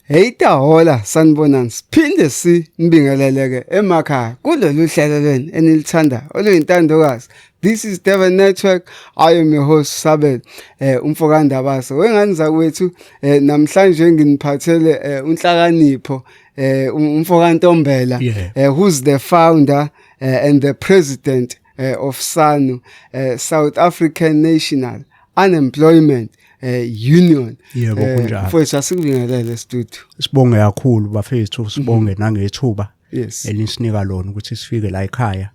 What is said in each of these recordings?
Heita hola, sanibonani. Siphinde sinibingelele-ke emakhaya kulolu hlelo lwenu enilithanda oluyintandokazi. This is Devon Network. I am your host Sabel, umfokandabase. Wengane zakwethu, namhlanje nginiphathele uNhlakanipho, umfokantombela, who's the founder and the president of SANU, South African National Unemployment Union. Yebo, kunjalo. Mfowethu, asikubingelele studio. Sibonge kakhulu bafethu, sibonge nangethuba elisinika lona ukuthi sifike la ekhaya,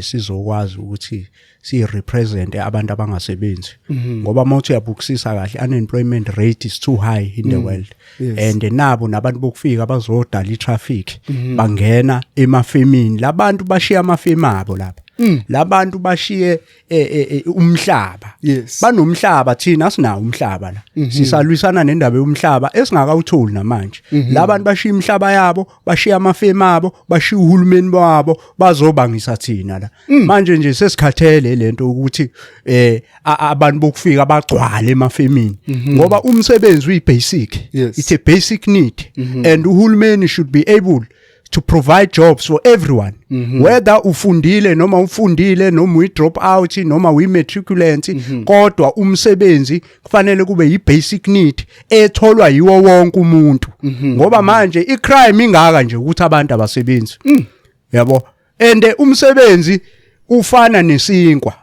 sizokwazi ukuthi si represent abantu abangasebenzi, ngoba mawuthi uyabukisisa kahle, unemployment rate is too high in the world. And nabo nabantu bokufika bazodala itraffic, bangena emafemini labantu, bashiya amafemi abo lapha, labantu bashiye umhlaba. Banomhlaba, thina sinawo umhlaba la, sisalwisana nendaba yomhlaba esingakawutholi namanje. Labantu bashiya imihlaba yabo, bashiya amafemi abo, bashiya uhulumeni wabo, bazobangisa thina la. Manje nje sesikhathele lento ukuthi abantu bokufika bagcwale emafemini, ngoba umsebenzi uyi-basic. It's a basic need and uhulumeni should be able to provide jobs for everyone, whether ufundile noma ufundile noma uyi drop out noma uyi matriculant, kodwa umsebenzi kufanele kube yi basic need etholwa yiwo wonke umuntu, ngoba manje i crime ingaka nje ukuthi abantu abasebenzi, yabo. And umsebenzi ufana nesinkwa,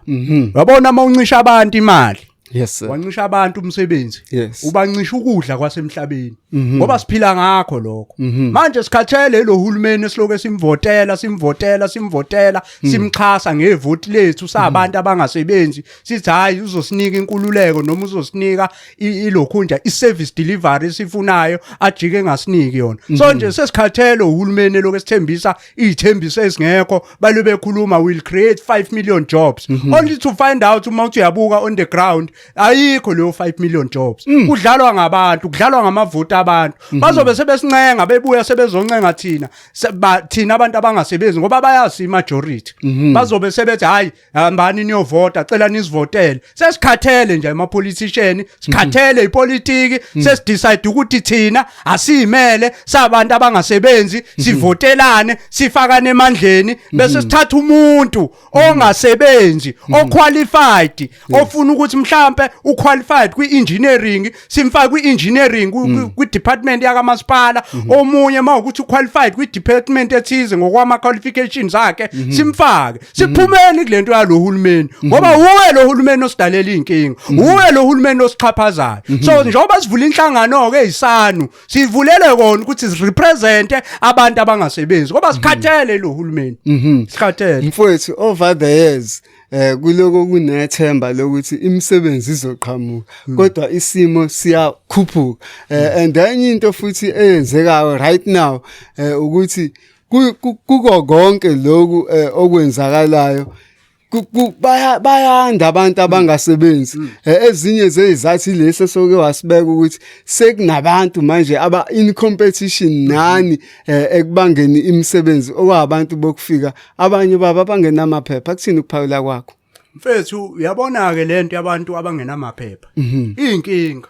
yabona, mawuncisha abantu imali, Yes sir. wancisha abantu umsebenzi, ubancisha ukudla kwasemhlabeni, ngoba siphila ngakho lokho. Manje sikhathele lo hulumeni esiloke simvotela, simvotela, simvotela, simxhasa ngevoti lethu sabantu abangasebenzi, sithi hayi, uzosinika inkululeko noma uzosinika ilokhunja, i-service delivery esifunayo, ajike engasiniki yona. So nje sesikhathele uhulumeni lokho esithembisa izithembiso ezingekho, balo bekhuluma will create 5 million jobs, only to find out uma uthi uyabuka on the ground, ayikho leyo 5 million jobs. Kudlalwa ngabantu, kudlalwa ngamavoti abantu. Bazobe sebesincenga, bebuya sebezoncenga thina, thina abantu abangasebenzi, ngoba bayazi majority. Bazobe sebethi hayi, hambani niyovota, cela nisivotele. Sesikhathele nje ama politician, sikhathele ipolitiki. Sesidecide ukuthi thina asiyimele sabantu abangasebenzi, sivotelane, sifakane emandleni, bese sithatha umuntu ongasebenzi oqualified, ofuna ukuthi mhlambe uqualified kwi-engineering, simfake kwi-engineering kwi-department yakamasipala. Omunye mawukuthi uqualified kwi-department ethize ngokwama qualifications akhe, simfake, siphumeni kulento yalo hulumeni, ngoba uwe lo hulumeni osidalela inkinga, uwe lo hulumeni osixhaphazayo. So njengoba sivula inhlangano ke iSANU, sivulele kona ukuthi sirepresente abantu abangasebenzi, ngoba sikhathele lo hulumeni, sikhathele. Mfowethu, over the years kuloko kunethemba lokuthi imisebenzi izoqhamuka, kodwa isimo siyakhuphuka. And enye into futhi eyenzekayo right now ukuthi kuko konke lokhu okwenzakalayo, bayanda abantu abangasebenzi. Ezinye zezizathu lesi soke wasibeka ukuthi sekunabantu manje aba in competition nani ekubangeni imisebenzi, okwabantu bokufika, abanye babo abangenamaphepha. Kuthini ukuphawula kwakho? Mfethu, uyabona ke lento yabantu abangenamaphepha, iyinkinga,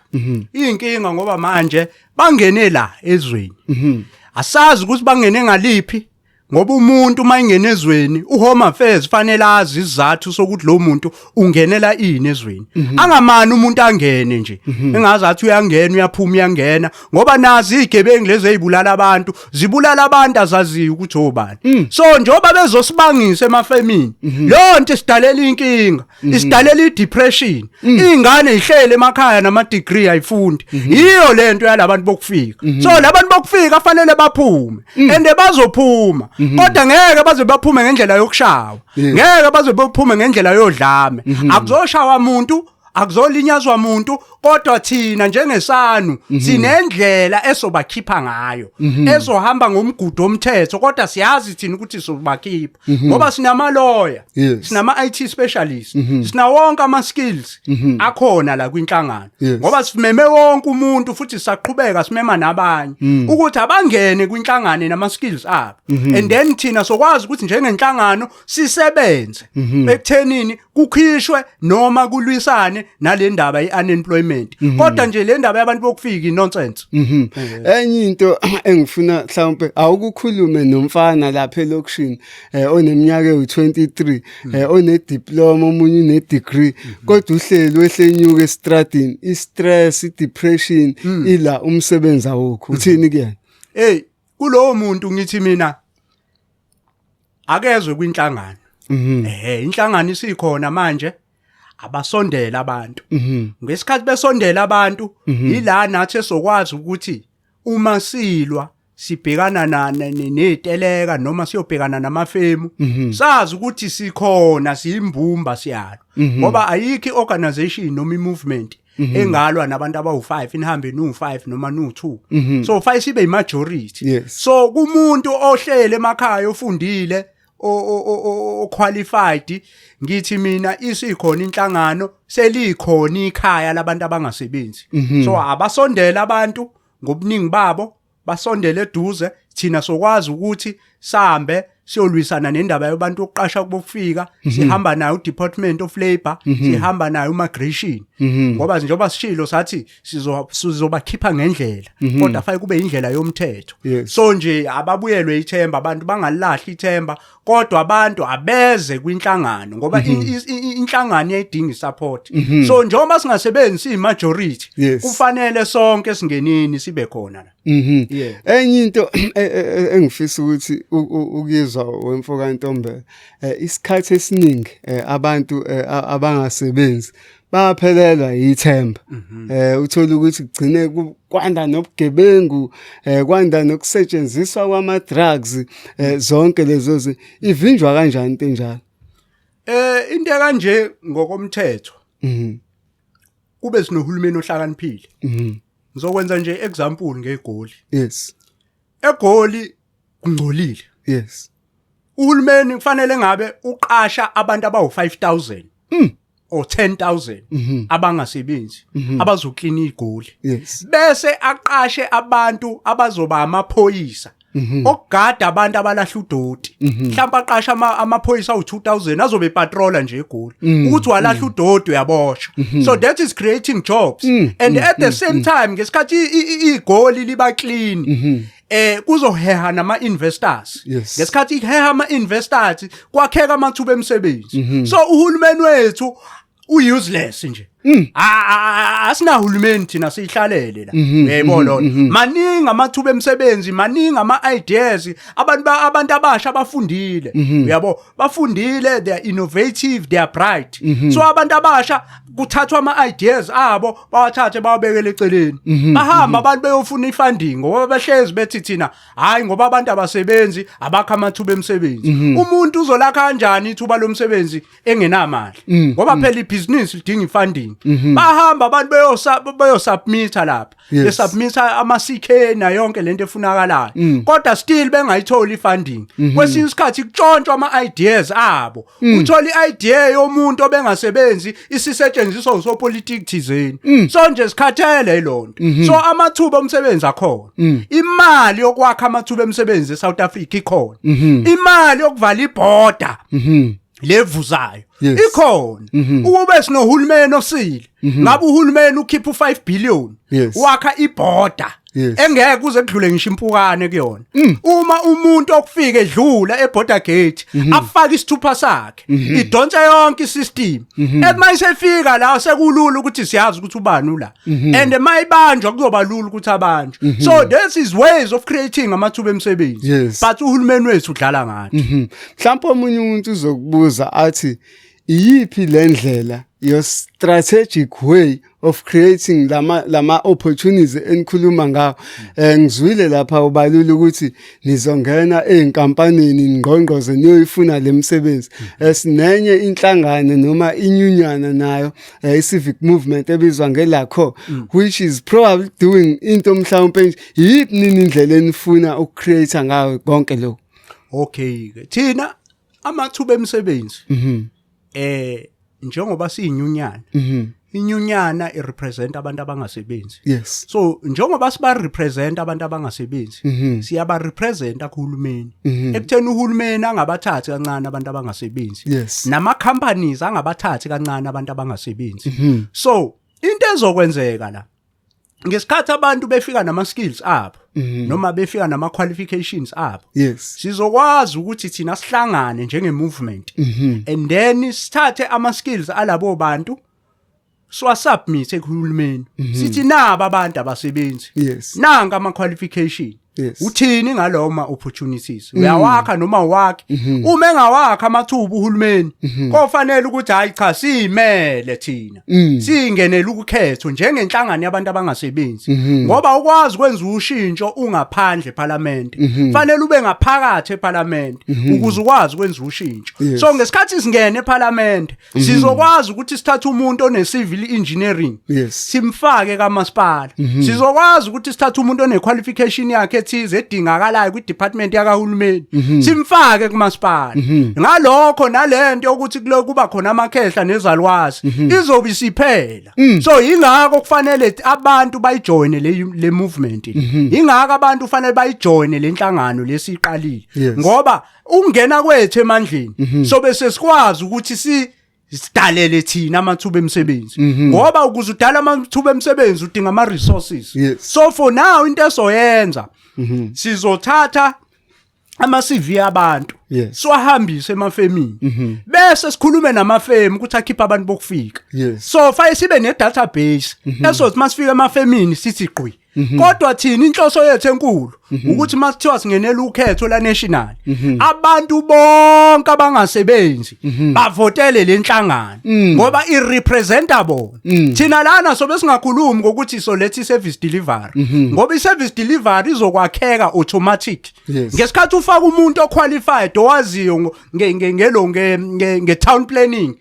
iyinkinga, ngoba manje bangene la ezweni, asazi ukuthi bangene ngaliphi, ngoba umuntu uma ingena ezweni, uHome Affairs fanele azi isizathu sokuthi lo muntu ungenela ini ezweni. Angamani umuntu angene nje, engazi athi uyangena, uyaphuma, uyangena, ngoba nazi izigebengu lezi ezibulala abantu, zibulala abantu azaziyo ukuthi obani. So njengoba bezosibangisa emafemini, leyo nto isidalela inkinga, isidalela i-depression. Ingane ihlele emakhaya nama degree, ayifundi. Yiyo lento yalabantu bokufika. So labantu bokufika fanele baphume, and bazophuma, kodwa ngeke baze baphume ngendlela yokushawa, ngeke baze baphume ngendlela yodlame. Akuzoshawa umuntu, akuzolinyazwa umuntu, kodwa thina njengeSANU sinendlela esobakhipha ngayo, ezohamba ngomgudu omthetho, kodwa siyazi thina ukuthi sobakhipha ngoba sinama lawyer, sinama IT specialist, sina wonke ama skills akhona la kwinhlangano, ngoba simeme wonke umuntu futhi sisaqhubeka simema nabanye ukuthi abangene kwinhlangano nama skills abo, and then thina sokwazi ukuthi njengenhlangano sisebenze ekuthenini. Kukhishwe noma kulwisane nale ndaba ye-unemployment, kodwa nje le ndaba yabantu bokufika i-nonsense. Enye into engifuna mhlawumbe awukukhulume nomfana lapha elokishini oneminyaka ewu23, one diploma, omunye une degree, kodwa uhleli wehlenyuka estradini, i-stress, i-depression ila, umsebenzi awukho. Uthini kuyena? Hey, kulowo muntu ngithi mina akezwe kwinhlangano. Inhlangano isikhona manje, abasondela abantu. Ngesikhathi besondela abantu, ila nathi esokwazi ukuthi uma silwa sibhekana neziteleka noma siyobhekana namafemu, sazi ukuthi sikhona, siyimbumba, siyalo, ngoba ayikho iorganization noma imovement engalwa nabantu abawu5, nihambe nu5 noma nu2, so 5 sibe imajority. So kumuntu ohlele emakhaya, ofundile, o qualified, ngithi mina isikhona inhlangano, selikhona ikhaya labantu abangasebenzi. So abasondela abantu ngobuningi babo, basondele eduze, thina sokwazi ukuthi sambe siyolwisana nendaba yabantu okuqasha kubokufika. Sihamba nayo uDepartment of Labor, sihamba nayo immigration, ngoba njengoba sishilo sathi sizobakhipha ngendlela, kodwa fanele kube indlela yomthetho. So nje ababuyelwe ithemba abantu, bangalahli ithemba, kodwa abantu abeze kwinhlangano, ngoba inhlangano iyayidinga isupport. So njengoba singasebenzi siyi-majority, kufanele sonke singenini, sibe khona la. Enye into engifisa ukuthi ukuyizwa wemfo kaNtombela, isikhathi esiningi abantu abangasebenzi bayaphelelwa yithemba. Uthola ukuthi kugcine kwanda nobugebengu, kwanda nokusetshenziswa kwama drugs, zonke lezo ivinjwa kanjani into enjalo? Into kanje ngokomthetho, kube sinohulumeni ohlakaniphile. Ngizokwenza nje example ngeGoli. EGoli kungcolile. Uhulumeni kufanele ngabe uqasha abantu abawu5000 or 10,000 abangasebenzi abazoklina iGoli. Bese aqashe abantu abazoba amaphoyisa okugada abantu abalahla udoti. Mhlawumbe aqasha amaphoyisa awu2000 azobe patrola nje eGoli, ukuthi walahla udoti uyaboshwa. So that is creating jobs, and at the same time, ngesikhathi iGoli liba clean, kuzoheha nama investors. Ngesikhathi iheha ama investors, kwakheka amathuba emisebenzi. So uhulumeni wethu useless nje. Asinahulumeni thina, sihlalele la, uyayibona lona. Maningi amathuba emisebenzi, maningi ama ideas, abantu abasha abafundile, uyabo, bafundile, they are innovative, they are bright. So abantu abasha kuthathwa ama ideas abo, bawathathe bawabekele eceleni, bahamba abantu beyofuna ifunding, ngoba bahlezi bethi thina hayi, ngoba abantu abasebenzi, abakha amathuba emisebenzi. Umuntu uzolakha kanjani ithuba lomsebenzi engenamali? Ngoba phela ibhizinisi lidinga ifunding. Bahamba abantu beyosubmita lapha, besubmita ama CK na yonke lento efunakalayo, kodwa still bengayitholi ifunding. Kwesinye isikhathi kutshontshwa ama ideas abo, uthola i-idea yomuntu obengasebenzi isisetshenziswa usopolitiki thizeni. So nje sikhathele ilonto. So amathuba omsebenzi akhona, imali yokwakha amathuba emisebenzi eSouth Africa ikhona, imali yokuvala ibhoda levuzayo ikhona. Ukube sinohulumeni osile, ngabe uhulumeni ukhipha u5 billion, wakha ibhoda engeke kuze kudlule ngisho impukane kuyona. Uma umuntu okufika edlula eborder gate afake isithupha sakhe, idonsa yonke isystem. Emayisefika la, sekulula ukuthi siyazi ukuthi ubani ula, and mayibanjwa kuzoba lula ukuthi abanjwe. So this is ways of creating amathuba emisebenzi, but uhulumeni wethu udlala ngathi. Mhlawumbe omunye umuntu uzokubuza athi, iyiphi le ndlela, your strategic way of creating lama opportunities enikhuluma ngawo? Ngizwile lapha ubalula ukuthi nizongena einkampanini, ningqongqoze, niyoyifuna lemsebenzi. Sinenye inhlangano noma inyunyana nayo, i-civic movement ebizwa ngelakho, which is probably doing into mhlawumbe nje. Yiphi nini indlela enifuna ukucreate ngayo konke lokho? Okay ke, thina amathuba emisebenzi, njengoba siyinyunyana, Inyunyana irepresent abantu abangasebenzi. So njengoba siba represent abantu abangasebenzi, siyaba representa kuhulumeni ekutheni uhulumeni angabathathi kancane abantu abangasebenzi, nama companies angabathathi kancane abantu abangasebenzi. So into ezokwenzeka la, ngesikhathi abantu befika nama skills abo noma befika nama qualifications abo, sizokwazi ukuthi thina sihlangane njenge movement and then sithathe ama skills alabo bantu, siwasubmit ekuhulumeni, sithi naba abantu abasebenzi, nanka ama qualification, uthini ngalowo ma opportunities, uyawakha noma uwakhe? Uma engawakha amathuba uhulumeni, kofanele ukuthi hayi cha, siyimele thina, singenele ukukhetho njengenhlangano yabantu abangasebenzi, ngoba ukwazi ukwenza ushintsho ungaphandle eParliament, fanele ube ngaphakathi eParliament ukuze ukwazi ukwenza ushintsho. So ngesikhathi singene eParliament, sizokwazi ukuthi sithathe umuntu one civil engineering, simfake kamasipala. Sizokwazi ukuthi sithathe umuntu one qualification yakhe ethize edingakalayo kwi department yakahulumeni, simfake kumasipala. Ngalokho nalento yokuthi kulo kuba khona amakhehla nezalwazi izobe isiphela. So ingakho kufanele abantu bayijoine le movement, ingakho abantu kufanele bayijoine le nhlangano lesiqalile, ngoba ungena kwethu emandleni sobe sesikwazi ukuthi si sidalele thina amathuba emisebenzi, ngoba ukuze udala amathuba emisebenzi udinga ama resources. So for now into esoyenza, sizothatha ama CV abantu, siwahambise emafemini, bese sikhulume namafemi ukuthi akhiphe abantu bokufika. So faye sibe ne database esothi masifika emafemini sithi qwi. Kodwa thina inhloso yethu enkulu ukuthi masithiwa singenela ukhetho la national, abantu bonke abangasebenzi bavotele lenhlangano, ngoba irepresenta bona. Thina lana sobe singakhulumi ngokuthi soletha service delivery, ngoba i-service delivery izokwakheka automatic ngesikhathi ufaka umuntu oqualified, owaziyo ngelo nge town planning,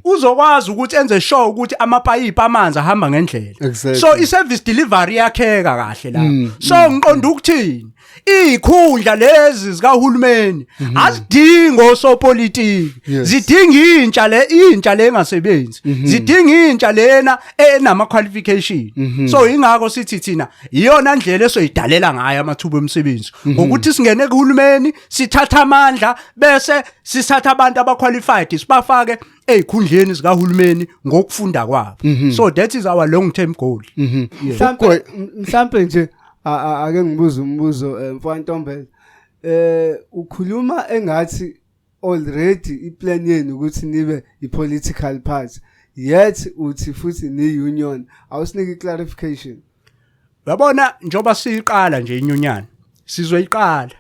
uzokwazi ukuthi enze sure ukuthi amapayipi amanzi ahamba ngendlela. So i-service delivery yakheka kahle la. So ngiqonda ukuthini? Izikhundla lezi zikahulumeni azidingi osopolitiki, zidinga intsha le engasebenzi, zidinga intsha lena enama qualification. So ingakho sithi thina iyona ndlela esoyidalela ngayo amathuba emisebenzi, ngokuthi singene kuhulumeni, sithatha amandla, bese sisatha abantu abaqualified, sibafake ezikhundleni zikahulumeni ngokufunda kwabo. So that is our long term goal. Mhlambe nje ake ngibuze umbuzo, mfana ukhuluma engathi already iplan yenu ukuthi nibe i-political party, yet uthi futhi ni-union. Awusinike clarification. Uyabona, njoba siyiqala nje inyunyana, sizoyiqala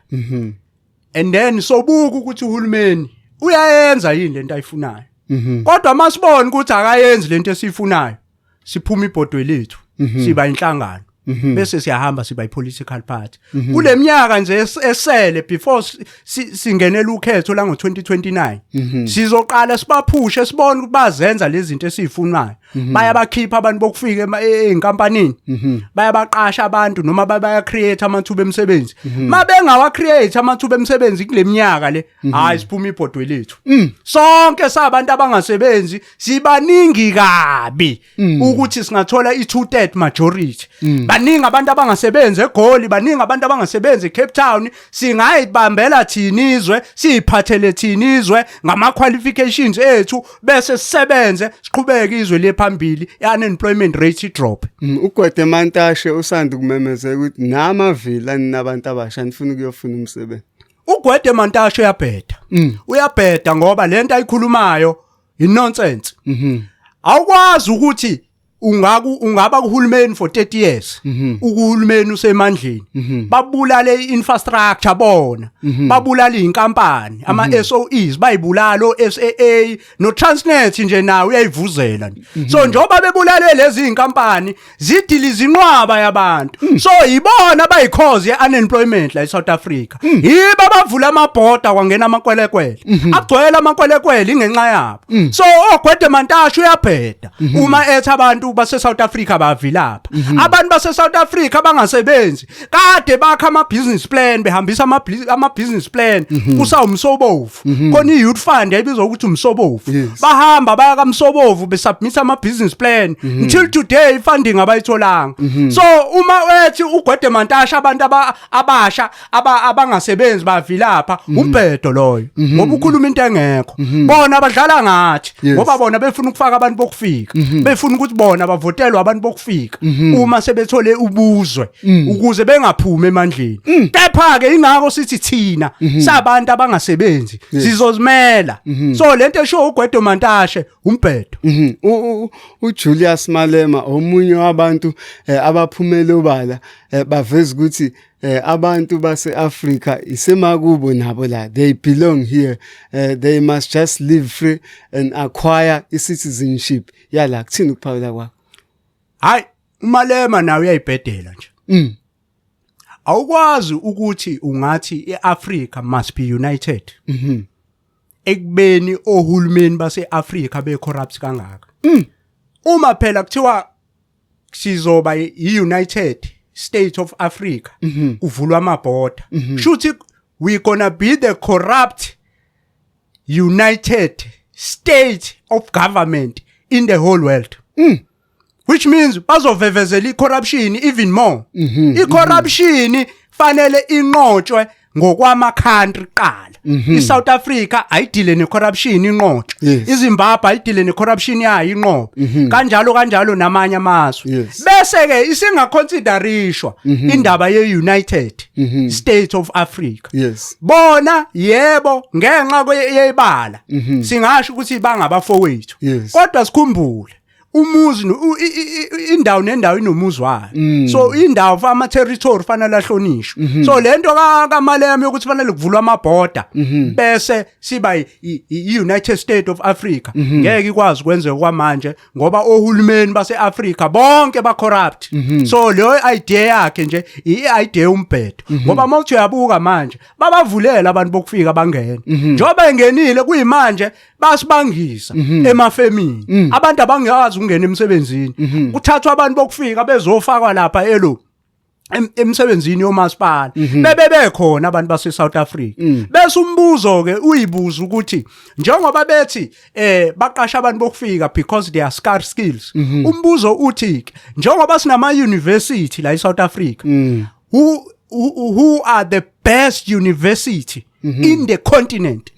and then sobuka ukuthi uhulumeni uyayenza yini lento ayifunayo. Kodwa masibona ukuthi akayenzi lento esiyifunayo, siphuma ibhodwe lethu, siba inhlangano, bese siyahamba siba i-political party. Kule minyaka nje esele before singenela ukhetho la ngo-2029, sizoqala sibaphushe, sibone ukuthi bazenza lezi zinto esizifunayo, bayabakhipha abantu bokufika ey'nkampanini, bayabaqasha abantu, noma baya create amathuba emisebenzi. Mabengawa create amathuba emisebenzi kule minyaka le, hayi, siphuma ibhodwe lethu sonke sabantu abangasebenzi. Sibaningi kabi ukuthi singathola i2/3 majority. Baningi abantu abangasebenzi eGoli, baningi abantu abangasebenzi eCape Town. Singayibambela thina izwe, siyiphathele thina izwe ngama qualifications ethu, bese sisebenze, siqhubeke izwe liye phambili, i-unemployment rate drop. UGwede Mantashe usanda ukumemezela ukuthi namavila ninabantu abasha nifuna ukuyofuna umsebenzi. UGwede Mantashe uyabheda, uyabheda, ngoba lento ayikhulumayo inonsense. Awukwazi ukuthi ungaba kuhulumeni for 30 years, ukuhulumeni usemandleni, babulale iinfrastructure bona, babulala inkampani, ama SOEs bayibulala, o SAA no Transnet nje nawe uyayivuzela nje. So njoba bebulale lezi inkampani, zidiliza inqwaba yabantu, so ibona abayicause ye unemployment la eSouth Africa. Yibo abavula amabhoda kwangena amakwelekwele, agcwele amakwelekwele ingenxa yabo. So oGwede Mantashe uyabheda uma ethi abantu Abantu base South Africa bavilapha. Abantu base South Africa abangasebenzi kade bakha ama business plan, behambisa ama business plan kusawumsobovu khona, i youth fund yayibizwa ukuthi umsobovu. Bahamba baya kaMsobovu, besubmit ama business plan. Until today funding abayitholanga. So uma ethi uGwede Mantashe abantu abasha abangasebenzi bavilapha, umbhedo loyo, ngoba ukhuluma into engekho. Bona badlala ngathi ngoba bona befuna ukufaka abantu bokufika, befuna ukuthi bona bavotelwe abantu bokufika uma sebethole ubuzwe ukuze bengaphumi emandleni. Kepha ke ingakho sithi thina sabantu abangasebenzi sizozimela. So lento esho uGwede Mantashe umbhedo. UJulius Malema omunye wabantu abaphumele obala, baveza ukuthi abantu base-Afrika isemakubo nabo la, they belong here, they must just live free and acquire i-citizenship yala. Kuthini ukuphawula kwakho? Hayi, uMalema nawe uyayibhedela nje. Awukwazi ukuthi ungathi iAfrica must be united ekubeni ohulumeni baseAfrika becorrupt kangaka. Uma phela kuthiwa sizoba i-United State of Africa, kuvulwa amabhoda, shuthi we gonna be the corrupt United State of government in the whole world, which means bazovevezela i-corruption even more. I-corruption fanele inqotshwe ngokwama country qala. iSouth Africa ayidile necorruption, inqotshwe. IZimbabwe ayidile necorruption yayo, inqobe, kanjalo kanjalo namanye amazwe. Bese ke isingaconsiderishwa indaba ye-United States of Africa. Bona yebo, ngenxa yebala singasho ukuthi bangabafowethu, kodwa sikhumbule umuzi indawo nendawo inomuzi wayo. So indawo, ama territory fanele ahlonishwe. So lento kaMalema yokuthi fanele kuvulwe amabhoda bese siba i-United States of Africa ngeke ikwazi ukwenzeka kwamanje, ngoba ohulumeni base-Africa bonke ba corrupt. So leyo idea yakhe nje i-idea umbhedo, ngoba mawuthi uyabuka manje babavulela abantu bokufika bangena. Njengoba engenile kuyimanje basibangisa emafemini, abantu abangazi ukungena emsebenzini, kuthathwa abantu bokufika bezofakwa lapha elo emsebenzini yomasipala, bebe bekhona abantu base South Africa. Bese umbuzo ke uyibuza ukuthi njengoba bethi baqasha abantu bokufika because they are scarce skills, umbuzo uthi ke njengoba sinama university la eSouth Africa, who are the best university in the continent,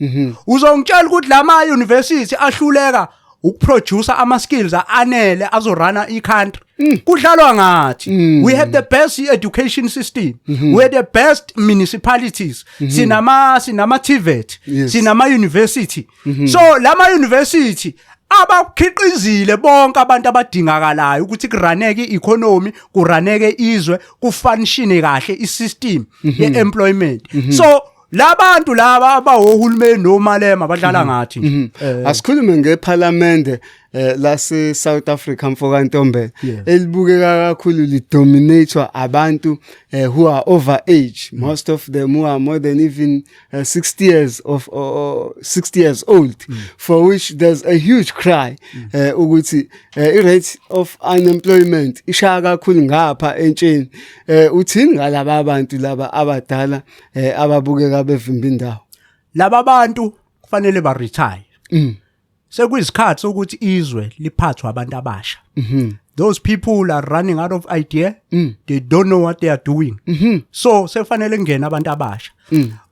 uzongitshela ukuthi lama university ahluleka ukuproduce ama skills anele azoruna i-country? Kudlalwa ngathi. We have the best education system, we have the best municipalities, sinama TVET, sinama university. So lama university abakhiqizile bonke abantu abadingakalayo ukuthi kuruneke i-economy, kuruneke izwe, kufunctione kahle i-system ye-employment. So labantu laba abawohulumeni noMalema badlala ngathi nje. Asikhulume ngeParliament lase South Africa, mfoka Ntombela, elibukeka kakhulu lidominatewa abantu who are over age, most of them who are more than even 60 years of 60 years old, for which there's a huge cry ukuthi i-rate of unemployment ishaya kakhulu ngapha entsheni. Uthini ngalaba abantu laba abadala ababukeka bevimba indawo? Laba bantu kufanele ba retire. Sekuyisikhathi sokuthi izwe liphathwe abantu abasha. Those people are running out of idea. They don't know what they are doing. So sekufanele kungena abantu abasha.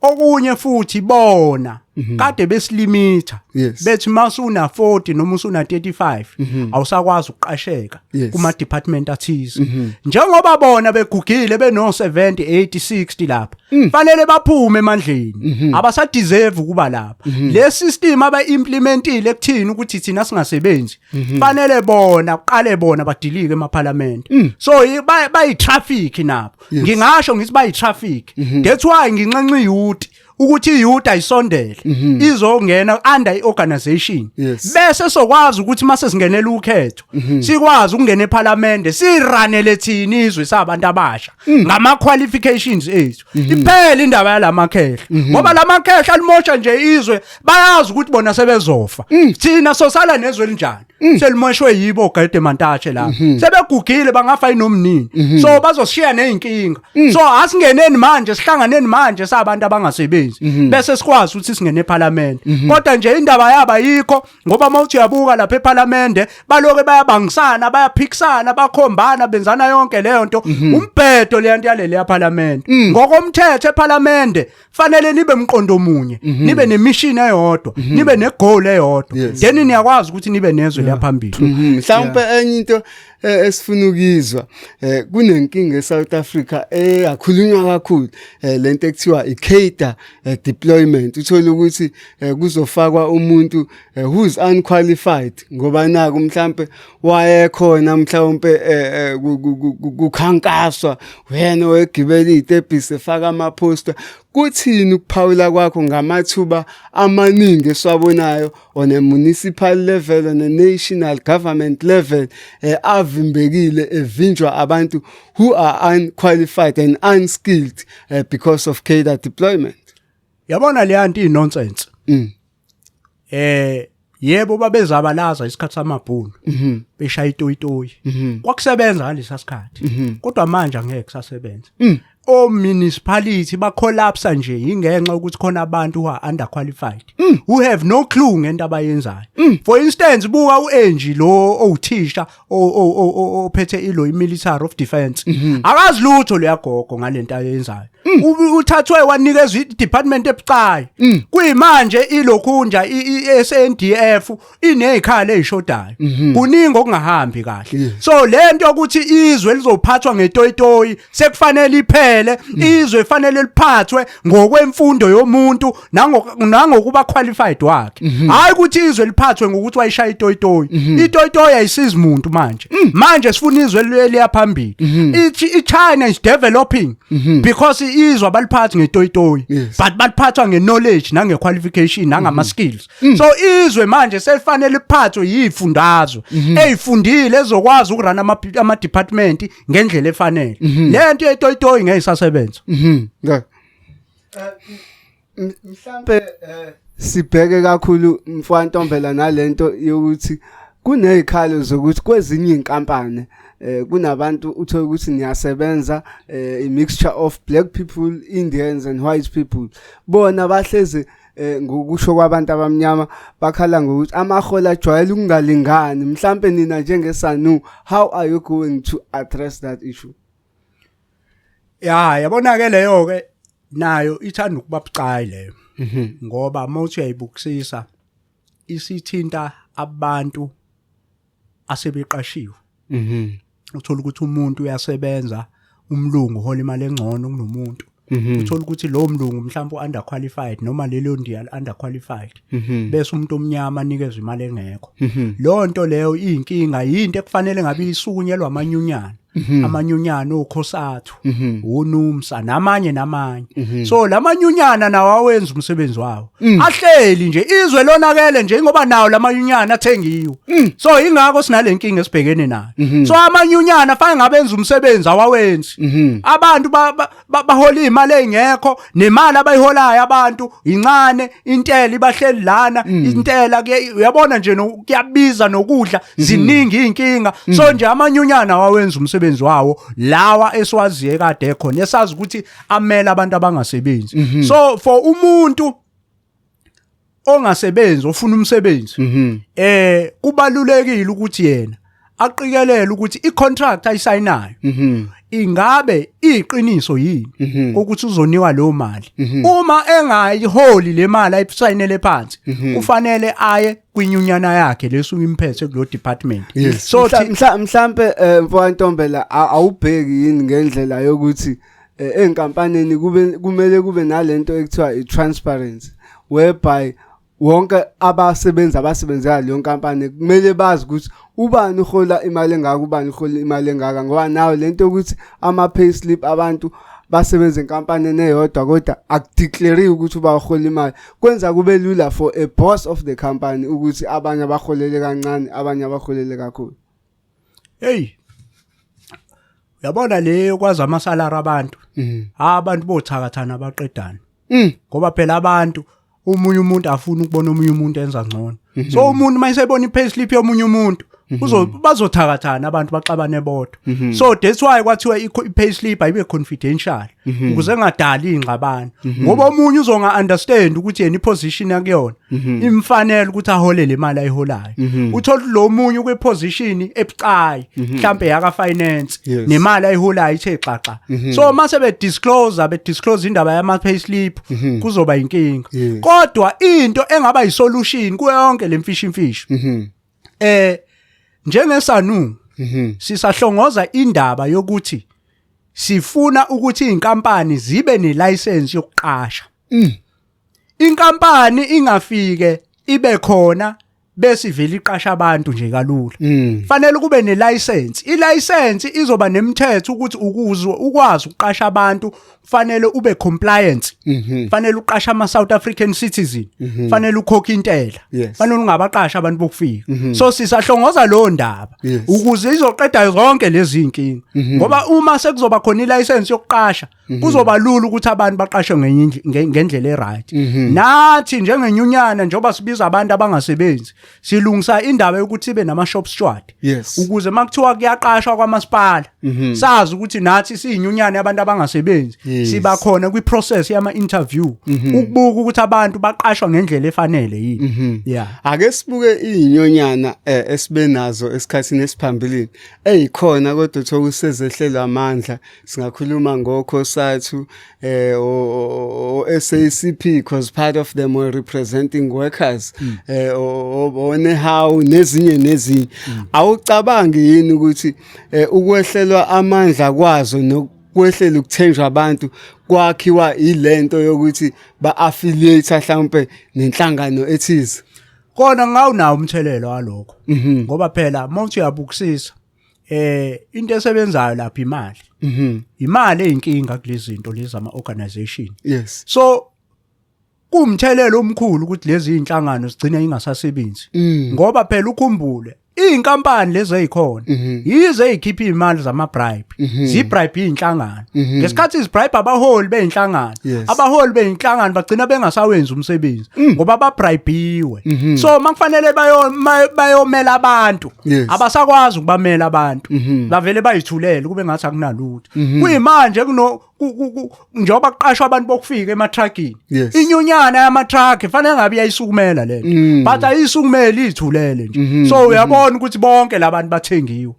Okunye futhi, bona kade besilimitha, bethi masuna 40 noma usuna 35 awusakwazi ukuqasheka kuma department athize. Njengoba bona begugile beno 70, 80, 60 lapha, fanele baphume emandleni, abasadeserve ukuba lapha. Le system aba-implementile ekuthini ukuthi thina singasebenzi, fanele bona kuqale bona badilike emaphalamende. So bayi traffic nabo. Ngingasho ngithi bayi traffic. That's why nginxenxa iyouth ukuthi iyouth ayisondele izongena under iorganization, bese sokwazi ukuthi mase singenela ukhetho sikwazi ukungena eParliament, sirunele thina izwe sabantu abasha ngama qualifications ethu. Iphela indaba yalamakhehla, ngoba lamakhehla alimosha nje izwe. Bayazi ukuthi bona sebezofa, thina sosala nezwe elinjani? Selimoshwe yibo ogede mantashe la. Sebegugile, bangafa inomnini, so bazoshiya nezinkinga. So asingeneni manje, sihlanganeni manje sabantu abangasebenzi, bese sikwazi ukuthi singene eParliament. Kodwa nje indaba yaba yikho, ngoba mawuthi uyabuka lapha eParliament, baloke bayabangisana, bayaphikisana, bakhombana, benzana yonke leyo nto. Umbhedo le nto yalele yaParliament. Ngokomthetho eParliament fanele nibe mqondo munye, nibe nemission eyodwa, nibe negoal eyodwa, then niyakwazi ukuthi nibe nezwe liyaphambili. Mhlawumbe enye into esifuna ukuyizwa, kunenkinga eSouth Africa eyakhulunywa kakhulu, lento ekuthiwa i-cadre deployment. Uthola ukuthi kuzofakwa umuntu who is unqualified, ngoba naku mhlambe wayekhona, mhlawumbe kukhankaswa wena wegibela izitebhisi, efaka ama-poster. Kuthini ukuphawula kwakho ngamathuba amaningi esiwabonayo on a municipal level, on a national government level, avimbekile, evinjwa abantu who are unqualified and unskilled because of cadre deployment? Yabona, le nto i-nonsense. Yebo, babezabalaza isikhathi samabhunu, beshaya itoyitoyi, kwakusebenza ngalesa sikhathi, kodwa manje angeke kusasebenza. O municipality ba collapse nje ingenxa ukuthi khona abantu who are underqualified, who have no clue ngento abayenzayo. For instance, buka uAngie lo owuthisha ophethe ilo i-military of defense, akazi lutho leyagogo ngalento ayenzayo. Uthathwe wanikezwa i-department ebucayi. Kuyimanje ilokhunja i-SANDF inezikhala ezishodayo, kuningi okungahambi kahle. So lento yokuthi izwe lizophathwa ngetoyitoyi sekufanele iphele. Izwe fanele liphathwe ngokwemfundo yomuntu nangokuba qualified wakhe, hayi ukuthi izwe liphathwe ngokuthi wayishaya itoyitoyi. Itoyitoyi ayisizi umuntu manje. Manje sifuna izwe liya phambili. I-China is developing because izwe abaliphathi ngetoyitoyi, but baliphathwa nge-knowledge nange-qualification nangama-skills. So izwe manje selifanele liphathwe yifundazwe eyifundile, ezokwazi ukuruna ama-department ngendlela efanele. Le nto yetoyitoyi ngeke isasebenza. Mhlambe sibheke kakhulu, mfwantombela, nalento yokuthi kunezikhalo zokuthi kwezinye inkampani kunabantu, uthola ukuthi niyasebenza a mixture of black people, Indians and white people. Bona bahlezi, ngokusho kwabantu abamnyama, bakhala ngokuthi amaholo ajwayele ukungalingani. Mhlambe nina njengeSANU, how are you going to address that issue? Ya, yabona ke, leyo ke nayo ithanda ukuba bucayi leyo, ngoba mawuthi uyayibukisisa isithinta abantu asebeqashiwe. Uthola ukuthi umuntu uyasebenza, umlungu uhola imali engcono kunomuntu. Uthola ukuthi lo mlungu mhlawumbe u-underqualified noma lelo ndiya underqualified, bese umuntu omnyama anikezwe imali engekho. Leyo nto leyo iyinkinga, yinto ekufanele ngabe isukunyelwa amanyunyana, amanyunyana oCOSATU, uNUMSA namanye namanye. So lamanyunyana nawo awenza umsebenzi wawo, ahleli nje, izwe lonakele nje ngoba nawo lamanyunyana athengiwe. So ingakho sinale nkinga esibhekene nayo. So amanyunyana fanele ngabe enza umsebenzi, awawenzi. Abantu bahola imali engekho, nemali abayiholayo abantu incane, intela ibahleli lana, intela uyabona nje kuyabiza nokudla, ziningi inkinga. So nje amanyunyana awawenza umsebenzi wawo lawa esiwaziye kade ekhona, esazi ukuthi amela abantu abangasebenzi. So for umuntu ongasebenzi ofuna umsebenzi, kubalulekile ukuthi yena aqikelele ukuthi icontract ayisayinayo ingabe iqiniso yini ukuthi uzonikwa leyo mali. Uma engayiholi le mali ayisayinele phansi, kufanele aye kwinyunyana yakhe lesuke imphethe kulo department. So mhlambe, mfowethu, awubheki yini ngendlela yokuthi enkampanini kube kumele kube nalento ekuthiwa i-transparency, whereby wonke abasebenzi abasebenzela leyo nkampani kumele bazi ukuthi ubani uhola imali engaka, ubani uhola imali engaka? Ngoba nawe lento yokuthi ama payslip abantu basebenza enkampanini eyodwa kodwa akudeclare ukuthi ubahola imali, kwenza kube lula for a boss of the company ukuthi abanye abaholele kancane, abanye abaholele kakhulu. Hey, uyabona le yokwazi amasalary abantu, abantu bothakathana baqedana, ngoba phela abantu Omunye umuntu afuna ukubona omunye umuntu enza ngcono. So umuntu mayesebona i-payslip yomunye umuntu, uzo bazothakathana abantu, baxabane bodwa. So that's why kwathiwa i-payslip ayibe confidential, ukuze engadali ingxabano, ngoba omunye uzonga understand ukuthi yena iposition yakuyona imfanele ukuthi ahole le mali ayiholayo. Uthola lo munye kwiposition ebucayi, mhlambe yaka finance, nemali ayiholayo ithe xaxa. So mase be disclose indaba yama payslip, kuzoba inkinga. Kodwa into engaba yisolution kuyo yonke lemfishi imfishi, njengeSANU, sisahlongoza indaba yokuthi sifuna ukuthi izinkampani zibe nelicense yokuqasha. Inkampani ingafike ibe khona bese ivela iqasha abantu nje kalula. Fanele kube nelicense. Ilicense izoba nemithetho ukuthi ukuze ukwazi ukuqasha abantu fanele ube compliance. Fanele uqasha ama South African citizen. Fanele ukhokhe intela. Fanele ungabaqasha abantu bokufika. So sisahlongoza lo ndaba ukuze izoqeda zonke lezi inkinga. Ngoba uma sekuzoba khona ilicense yokuqasha, kuzoba lula ukuthi abantu baqashwe ngenye ngendlela eright. Nathi njengenyunyana, njengoba sibiza abantu abangasebenzi, silungisa indaba yokuthi ibe nama shop steward, ukuze makuthiwa kuyaqashwa kwamasipala, sazi ukuthi nathi siyinyunyana yabantu abangasebenzi, siba khona kwi-process yama interview ukubuka ukuthi abantu baqashwa ngendlela efanele yini, yeah. Ake sibuke izinyonyana esibe nazo esikhathini esiphambilini eyikhona kodwa uthola usezehlelwa amandla. Singakhuluma ngoCOSATU, o SACP, because part of them were representing workers, oNEHAWU nezinye nezinye. Awucabangi yini ukuthi ukwehlelwa amandla kwazo nokwehlela ukuthenjwa abantu kwakhiwa ilento yokuthi ba-affiliate mhlawumbe nenhlangano ethize? Kona ngawunawo umthelelo walokho, ngoba phela mawuthi uyabukisisa, into esebenzayo lapha imali. Imali eyinkinga kulezi zinto lezi ama organization. So kumthelelo omkhulu ukuthi lezi inhlangano zigcine ingasasebenzi, ngoba phela ukhumbule izinkampani lezi ezikhona yize ezikhipha imali zama bribe, zibribe inhlangano. Ngesikhathi zibribe abaholi beinhlangano, abaholi beinhlangano bagcina bengasawenzi umsebenzi ngoba babribiwe. So makufanele bayomela abantu, abasakwazi ukubamela abantu, bavele bayithulele kube ngathi akunalutho. Kuyimanje kuno njengoba kuqashwa abantu bokufika ematruckini, inyunyana yamatruck fanele ngabe iyayisukumela lento, but ayisukumeli, ithulele nje. So uyabona ukuthi bonke labantu bathengiwe.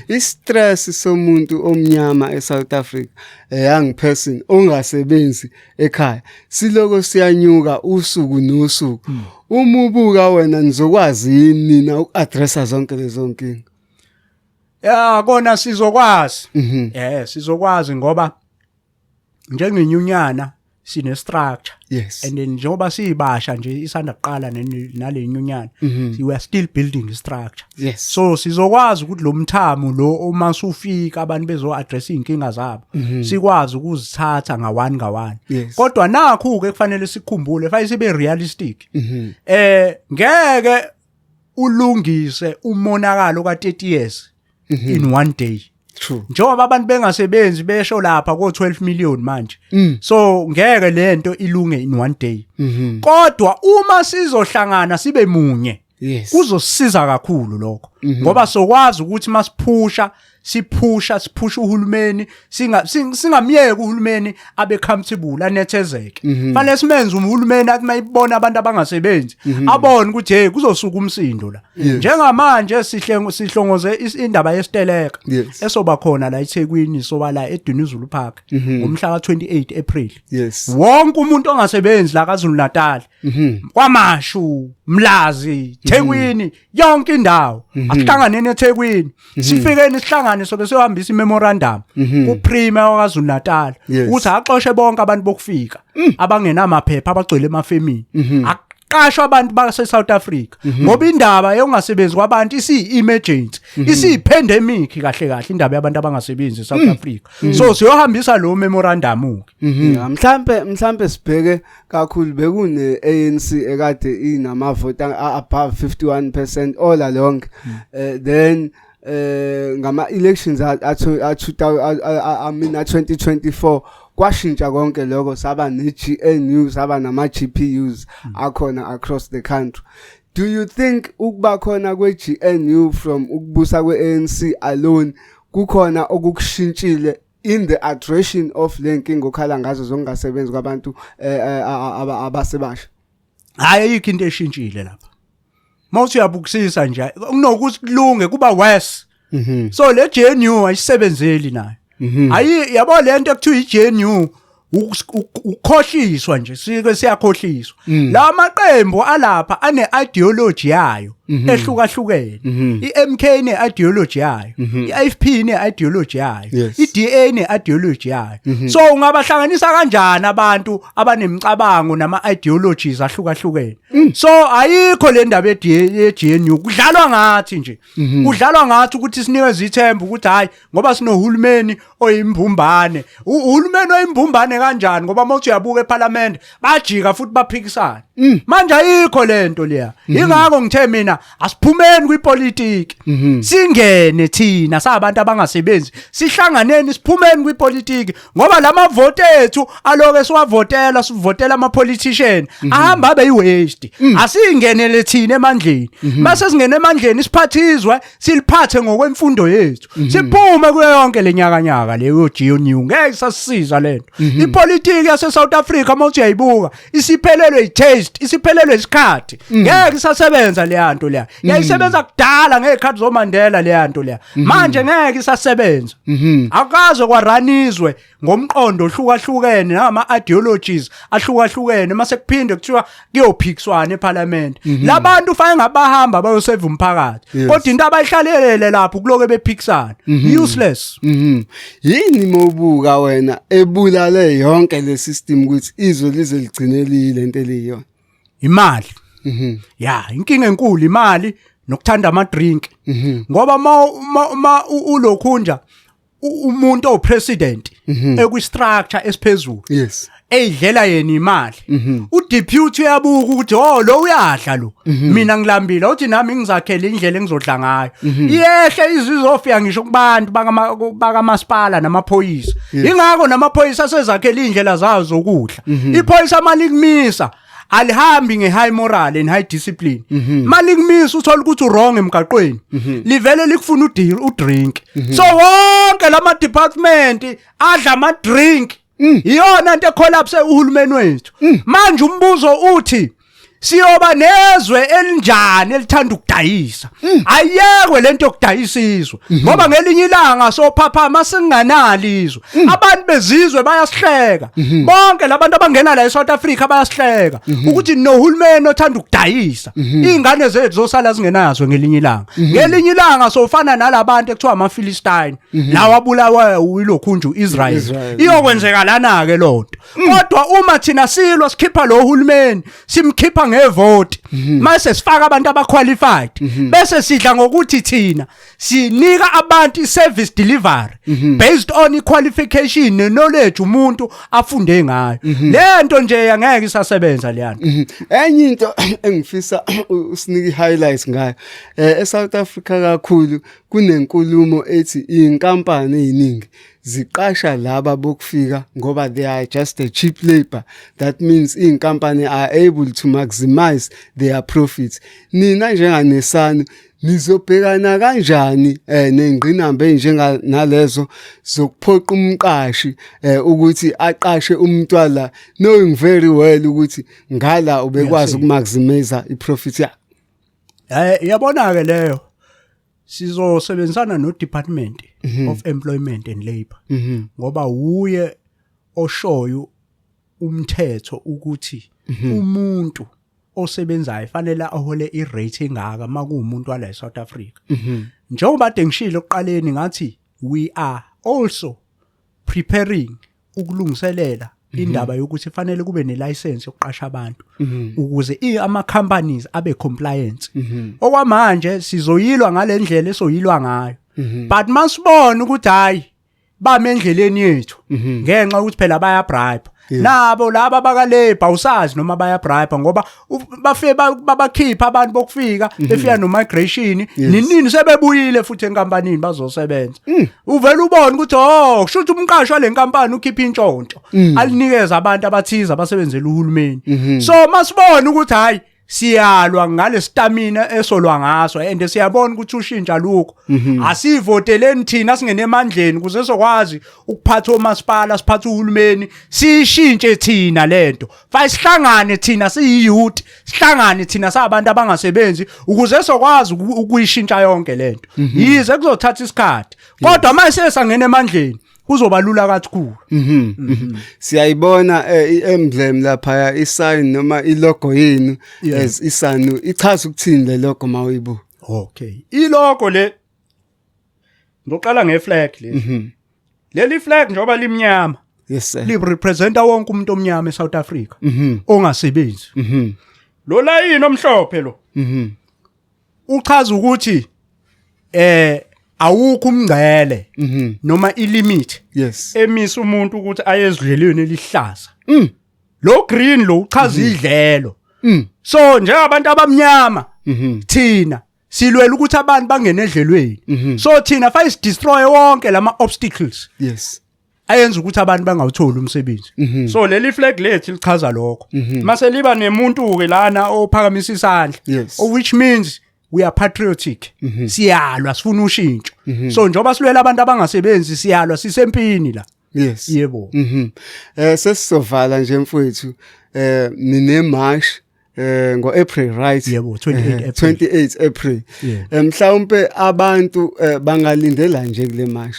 I-stress somuntu omnyama eSouth Africa, a young person ongasebenzi ekhaya, siloko siyanyuka usuku nosuku. Uma ubuka wena, nizokwazi yini nina uku-addressa zonke lezo nkinga? Ya, kona sizokwazi. Sizokwazi ngoba njengenyunyana sine structure, and then njengoba siyibasha nje, isanda kuqala nale nyunyana, we are still building structure. So sizokwazi ukuthi lo mthamo lo uma sufika abantu bezo address inkinga zabo, sikwazi ukuzithatha nga one nga one. Kodwa nakhu ke kufanele sikhumbule, fanele sibe realistic. Ngeke ulungise umonakalo ka 30 years in one day. Njengoba abantu bengasebenzi besho lapha ko 12 million manje, so ngeke lento ilunge in one day. Kodwa uma sizohlangana sibe munye, kuzosisiza kakhulu lokho, ngoba sokwazi ukuthi masiphusha, siphusha, siphusha uhulumeni, singamyeki uhulumeni abe comfortable, anethezeke. Fanele simenze uhulumeni athi mayibona abantu abangasebenzi, abone ukuthi hey, kuzosuka umsindo la. Njengamanje sihle sihlongoze indaba yesiteleka esoba khona la eThekwini, soba la eDinizulu Park ngomhla ka28 April. Wonke umuntu ongasebenzi la kaZulu Natal, kwaMashu, Mlazi, Thekwini, yonke indawo, asihlanganeni eThekwini. Sifikeni sihlangane, sobe siyohambisa imemorandum kuPremier wakwaZulu Natal ukuthi axoshe bonke abantu bokufika abangenamaphepha abagcwele emafemini, aqashwa abantu base South Africa, ngoba indaba yokungasebenzi kwabantu isiyi-emergency, isiyi-pandemic kahle kahle, indaba yabantu abangasebenzi eSouth Africa. So siyohambisa lo memorandum ke. Yeah, mhlambe sibheke kakhulu, bekune ANC ekade inamavoti above 51% all along. Then ngama elections a 2000, I mean a 2024, Kwashintsha konke lokho, saba ne-GNU, saba nama-GPUs akhona across the country. Do you think ukuba khona kwe-GNU from ukubusa kwe-ANC alone kukhona okukushintshile in the addressing of le nkinga okhala ngazo zokungasebenzi kwabantu abasebasha? Hayi, ayikho into eshintshile lapha. Mawuthi uyabukisisa nje, kunokuthi kulunge kuba worse. So le GNU ayisebenzeli nayo. Ayi, yabo, lento ekuthiwa iGNU ukukhohliswa nje, sike siyakhohliswa. La maqembu alapha ane ideology yayo ehlukahlukene. iMK ine ideology yayo, iIFP ine ideology yayo, iDA ine ideology yayo. So ungabahlanganisa kanjani abantu abanemicabango nama ideologies ahlukahlukene? So ayikho le ndaba ye-GNU, kudlalwa ngathi nje, kudlalwa ngathi ukuthi sinikeze ithemba ukuthi hayi, ngoba sinohulumeni oyimbumbane. Uhulumeni oyimbumbane kanjani? Ngoba mawuthi uyabuka eParliament, bajika futhi baphikisana. Manje ayikho lento leya. Ingakho ngithe mina asiphumeni kwipolitiki, singene thina sabantu abangasebenzi, sihlanganeni, siphumeni kwipolitiki, ngoba lamavote ethu aloke siwavotela, sivotela ama politician ahamba abe yiwaste. Asingenele thina emandleni. Mase singene emandleni, siphathizwe, siliphathe ngokwemfundo yethu, siphume kuyo yonke lenyaka nyaka leyo GNU. Ngeke sasisiza lento. Ipolitiki yase South Africa, mawuthi uyayibuka, isiphelelwe itaste, isiphelelwe isikhathi. Ngeke isasebenza leya nto leya. Yayisebenza kudala ngezikhathi zoMandela leya nto leya, manje ngeke isasebenza. Akaze kwaranizwe ngomqondo ohlukahlukene nama ideologies ahlukahlukene, mase kuphinde kuthiwa kuyophikiswana eParliament. Labantu fanele ngabahamba bayoseva umphakathi, kodwa into abayihlalelele lapho kuloke bephikisana, useless. Yini mobuka wena ebulale yonke le system ukuthi izwe lize ligcine liyilento eliyiyona? Imali. Ya, inkinga enkulu imali nokuthanda ama drink, ngoba ma ulokhunja umuntu opresident ekwi structure esiphezulu eyidlela yena imali, udeputy uyabuka ukuthi, "Oh, lo uyadla lo, mina ngilambile, uthi nami ngizakhela indlela engizodla ngayo." Iyehle izizofika ngisho kubantu bakamasipala namaphoyisa. Ingakho namaphoyisa asezakhela indlela zawo zokudla. Iphoyisa malikumisa alihambi nge-high moral and high discipline. Malikumisa, uthola ukuthi uwrong emgaqweni, livele likufuna udrink. So wonke lama department adla ama drink. Iyona into ecollapse uhulumeni wethu. Manje umbuzo uthi, siyoba nezwe elinjani elithanda ukudayisa? Ayekwe lento yokudayisa izwe, ngoba ngelinye ilanga sophaphama singanali izwe. Abantu bezizwe bayasihleka. Bonke labantu abangena la eSouth Africa bayasihleka ukuthi nohulumeni othanda ukudayisa. Izingane zethu zosala zingenazo ngelinye ilanga. Ngelinye ilanga sofana nalabantu ekuthiwa ama-Philistine, lawa abulawa uyilokhunju Israel. Israel. Iyokwenzeka lana ke lonto. Kodwa uma thina silwa, sikhipha lo hulumeni, simkhipha ngevoti, mase sifaka abantu abaqualified, bese sidla ngokuthi thina sinika abantu i-service delivery based on i-qualification ne-knowledge umuntu afunde ngayo, le nto nje angeke isasebenza leyanto. Enye into engifisa usinike highlights ngayo, eSouth Africa kakhulu kunenkulumo ethi inkampani eziningi ziqasha laba bokufika ngoba they are just a cheap labor. That means inkampani are able to maximize their profits. Nina njenganesanu nizobhekana kanjani nengqinamba enjenga nalezo zokuphoqa umqashi ukuthi aqashe umntwala, knowing very well ukuthi ngala ubekwazi ukumaximize iprofit yakhe? Yabona ke leyo, sizosebenzisana no Department of Employment and Labor, ngoba uye oshoyo umthetho ukuthi umuntu osebenzayo fanele ahole irate engaka makuwumuntu wala eSouth Africa. Njengoba kade ngishilo ekuqaleni, ngathi we are also preparing ukulungiselela indaba yokuthi fanele kube nelicense yokuqasha abantu ukuze ama companies abe compliant. Okwamanje sizoyilwa ngalendlela esoyilwa ngayo, but masibona ukuthi hayi, bame endleleni yethu ngenxa ukuthi phela baya bribe. Nabo laba baka labor awusazi noma baya bribe, ngoba bafike babakhipha abantu bokufika, befika no migration ninini, sebebuyile futhi enkampanini bazosebenza. Uvela ubone ukuthi, oh, kusho ukuthi umqashi wale nkampani ukhipha intshontsho alinikeza abantu abathize abasebenzela uhulumeni. So masibona ukuthi hayi, siyalwa ngale stamina esolwa ngaso and siyabona ukuthi ushintsha lokho, asivoteleni thina singene emandleni ukuze sokwazi ukuphatha omasipala, siphathe uhulumeni, sishintshe thina lento. Fa sihlangane thina siyi-youth, sihlangane thina sabantu abangasebenzi ukuze sokwazi ukuyishintsha yonke lento. Yize kuzothatha isikhathi, kodwa mase sangena emandleni kuzoba lula kakhulu. Siyayibona i-emblem lapha, i-sign noma ilogo yenu as iSANU. Ichaza ukuthini le logo mawuyibuka? Okay, ilogo le, ngizoqala ngeflag le. Leli flag njengoba limnyama, Yes sir. li representa wonke umuntu omnyama eSouth Africa ongasebenzi. Lo layini omhlophe lo uchaza ukuthi awukho umngcele noma ilimit emisa umuntu ukuthi aye ezidlelweni elihlaza. Lo green lo uchaza idlelo. So njengabantu abamnyama, thina silwela ukuthi abantu bangene edlelweni. So thina fa destroy wonke lama obstacles ayenza ukuthi abantu bangawutholi umsebenzi. So leli flag lethu lichaza lokho. Mase liba nemuntu ke lana ophakamisa isandla, which means we are patriotic, siyalwa, sifuna ushintsho. So njengoba silwela abantu abangasebenzi, siyalwa, sisempini la. Yebo. Sesizovala nje mfowethu, nine march ngo-April, right? Yebo, 28 April. 28 April. Yeah. Mhlawumbe abantu bangalindela nje kule march?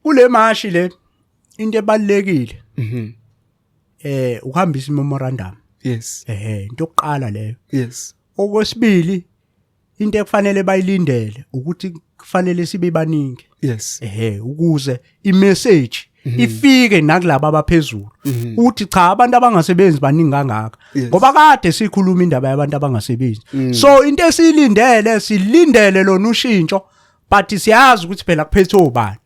Kule mashi le, into ebalekile ukuhambisa imemorandum. Into yokuqala leyo. Okwesibili, into ekufanele bayilindele ukuthi kufanele sibe baningi. Ukuze imessage ifike nakulabo abaphezulu uthi cha, abantu abangasebenzi baningi kangaka, ngoba kade sikhuluma indaba yabantu abangasebenzi. So into esiyilindele, silindele lona ushintsho, but siyazi ukuthi phela kuphethe obani.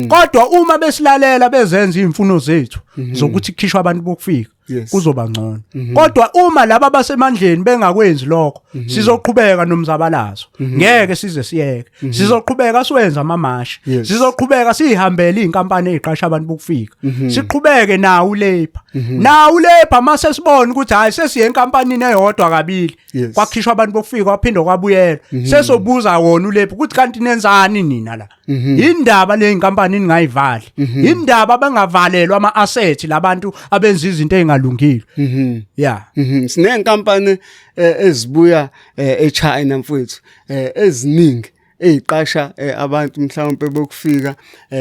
Kodwa uma besilalela, bezenza izimfuno zethu zokuthi kukhishwa abantu bokufika, kuzoba ngcono. Kodwa uma laba basemandleni bengakwenzi lokho, sizoqhubeka nomzabalazo, ngeke size siyeke. Sizoqhubeka siwenza amamashi, sizoqhubeka sihambele izinkampani eziqasha abantu bokufika, siqhubeke nawo ulabor, nawo ulabor. Mase sibona ukuthi hayi, sesiye enkampanini eyodwa kabili, kwakhishwa abantu bokufika, kwaphinde kwabuyela, sesobuza wona ulabor ukuthi kanti nenzani nina la? Indaba le inkampani ningayivali, indaba bengavalelwa ama assets labantu abenza izinto ezingalungile, yeah. Sinenkampani ezibuya eChina mfowethu, eziningi eziqasha abantu mhlawumbe bokufika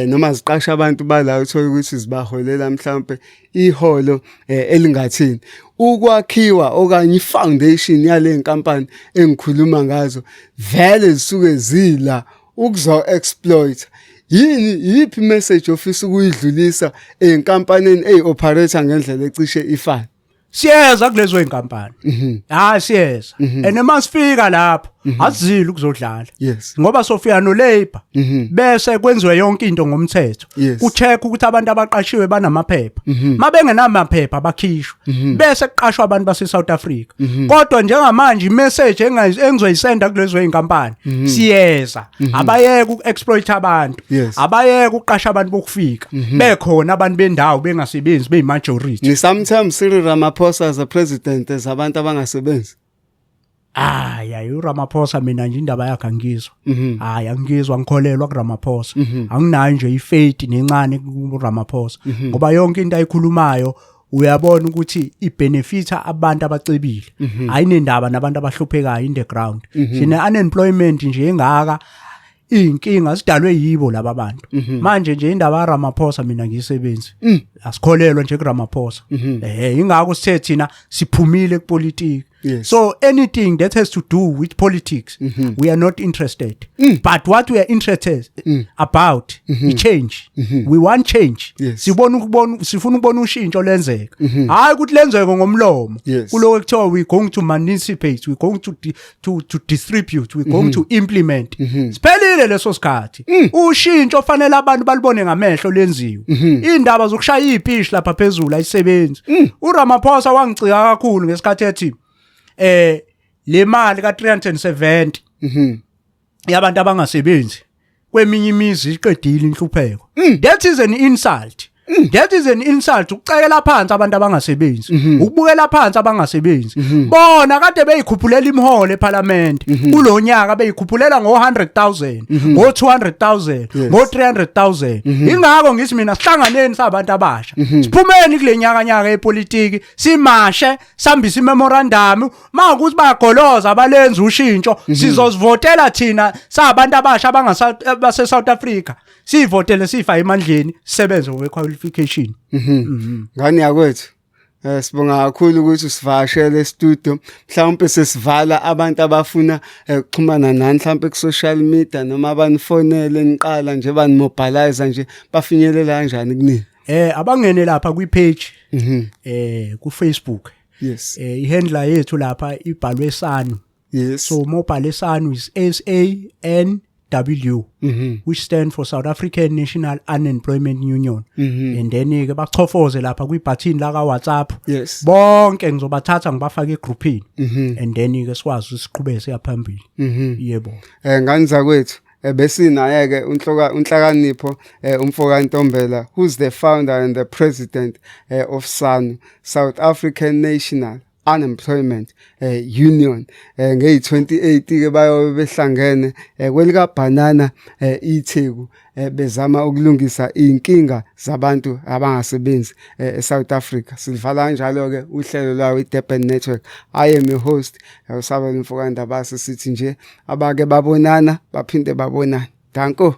noma ziqasha abantu bala, uthola ukuthi zibaholela mhlawumbe iholo elingathini. Ukwakhiwa okanye ifoundation yale nkampani engikhuluma ngazo vele zisuke zila ukuzo exploit. Yini, yiphi message ofisa ukuyidlulisa enkampanini eyi-operate ngendlela ecishe ifane? Siyeza kulezo inkampani, hayi, siyeza, and masifika lapho asizile ukuzodlala, ngoba sofika no labor, bese kwenziwe yonke into ngomthetho, kucheck ukuthi abantu abaqashiwe banamaphepha. Mabengenamaphepha bakhishwa, bese kuqashwa abantu base South Africa. Kodwa njengamanje imessage engizoyisenda kulezo inkampani, siyeza, abayeke ukuexploit abantu, abayeke ukuqasha abantu bokufika bekhona abantu bendawo bengasebenzi, beyimajority. Ni sometimes Cyril Ramaphosa as a president as abantu abangasebenzi? Hayi, hayi, uRamaphosa mina nje indaba yakhe angizwa. Hayi, angizwa, ngikholelwa kuRamaphosa. Anginayo nje ifaith nencane kuRamaphosa, ngoba yonke into ayikhulumayo uyabona ukuthi ibenefita abantu abacebile, ayinendaba nabantu abahluphekayo in the ground. Sine unemployment nje engaka, inkinga sidalwe yibo laba bantu. Manje nje indaba kaRamaphosa mina ngiyisebenzi, asikholelwa nje kuRamaphosa. Ingakho sithe thina siphumile kupolitiki. So anything that has to do with politics, we are not interested. But what we are interested about i change. We want change. Sibona ukubona, sifuna ukubona ushintsho lenzeka, hayi ukuthi lenzeke ngomlomo. Kuloko kuthiwa we going to emancipate, we going to distribute, we going to implement, siphelile leso sikhathi. Ushintsho fanele abantu balibone ngamehlo lenziwe. Indaba zokushaya izipishi lapha phezulu ayisebenzi. uRamaphosa wangicika kakhulu ngesikhathi ethi le mali ka 370 yabantu abangasebenzi kweminye imizi iqedile inhlupheko. That is an insult. That is an insult, ukucekela phansi abantu abangasebenzi, ukubukela phansi abangasebenzi. Bona kade beyikhuphulela imiholo eParliament kulonyaka, beyikhuphulela ngo 100,000, ngo 200,000, ngo 300,000. Ingakho ngithi mina sihlanganeni sabantu abasha, siphumeni kule nyaka nyaka epolitiki, simashe, sambise imemorandum. Mawukuthi bayagoloza abalenza ushintsho, sizozivotela thina sabantu abasha abangasa base South Africa, sivotele, sifa emandleni, sisebenze ngokwe qualification. Ngani yakwethu, sibonga kakhulu ukuthi usivakashele e-studio. Mhlawumbe sesivala, abantu abafuna ukuxhumana nani mhlawumbe ku social media noma abanifonele niqala nje banimobilize nje, bafinyelela kanjani kunini? Abangene lapha kwi page ku Facebook. I-handle yethu lapha ibhalwe SANU. So mobile SANU is SANW, which stand for South African National Unemployment Union. And then ke bachofoze lapha kwi-button la ka WhatsApp. Bonke ngizobathatha ngibafake egroupini. And then ke sikwazi siqhubeke siya phambili. Yebo. Ngani zakwethu, besinaye ke unhloka unhlakanipho umfoka Ntombela, who's the founder and the president of SANU, South African National Unemployment Union. Ngey28 ke bayobe behlangene kwelika banana iTheku, bezama ukulungisa inkinga zabantu abangasebenzi eSouth Africa. Sivala kanjalo ke uhlelo lwawo iDurban Network. I am your host, uSabelo Mfoka Ndabase. Sithi nje abake babonana baphinde babonana. Danko.